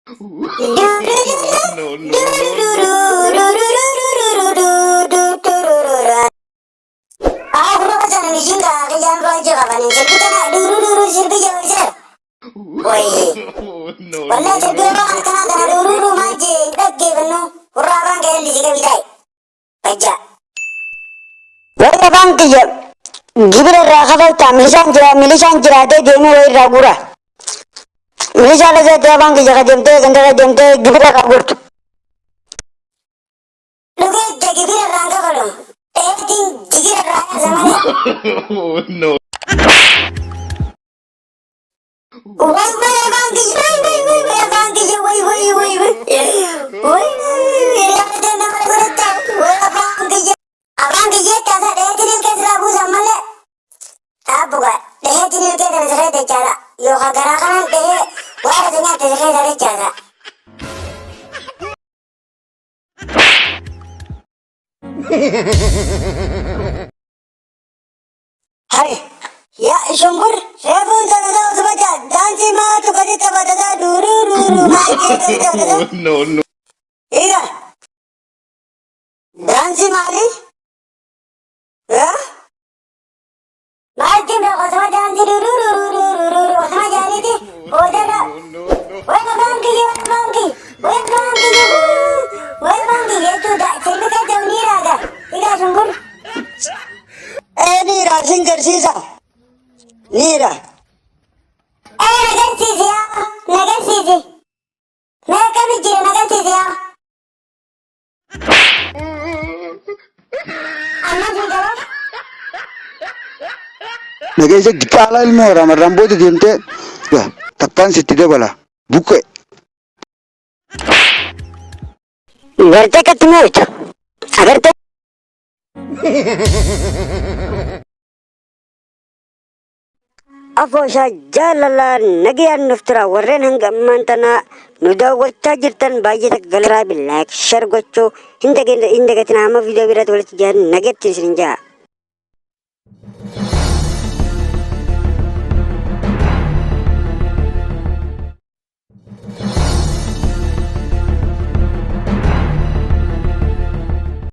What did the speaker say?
No, no, no, no. No, Wallahi no, sirbi no. yeroo akkanaa kana duruuruu maal jee hin dhaggeeffannu hurraa afaan kee lallisii qabii taa'e. Bajjaa. Warra afaan kiyya gibira irraa kafaltaa milishaan jira milishaan jiraatee deemee wayii irraa guura. Milishaa laseetti afaan kiyya ka deemtee ganda deemtee gibira irraa guurtu. Dhugee ija gibira irraa hin kafalu. Dheetiin jigira irraa yaasa malee. No. Way way afaan kiyya way way way way afaan kiyya way way way way way way yaadate nama godhatta way afaan kiyya afaan kiyya tasa dheetiin ilkee sirraa buusan malee dhaabbuga dheetiin ilkee sana sirree jechaadha yookaan garaa kanaan dhehee waan ati nyaatte sirree sana jechaadha. Hai, ya shungur, reefuun sana ta'u subaja, daansii maatu gadi taphatata duuruu duuruu maal jee taphatata. No, no. Egaa, daansii maali? Yaa? Maal jimra osuma daansii duuruu duuruu duuruu duuruu osuma jaaniiti boodarra. No, no, no. Way afaan kiyya way afaan kiyya way afaan kiyya way afaan kiyya jechuudha sirbi kan ta'u ni raaga. Egaa shungur. Ee niira sin garsiisa. Niira. Ee nagarsiisi yaa nagarsiisi. Mee akkami jira nagarsiisi yaa. Amma si qaba. Nageessa caalaa ilmoo ramarraan booda deemtee takkaan sitti dabala. Buqqee. Gartee akkatti moo'itu. Agartee. Afooshaa jaalalaa nagayaan nuuf tura warreen hanga ammaan tanaa nu daawwachaa jirtan baay'ee takka galaraa bi like share gochuu hin dagatinaa, hamma viidiyoo biraatti walitti jiran nagatti isin ja'a.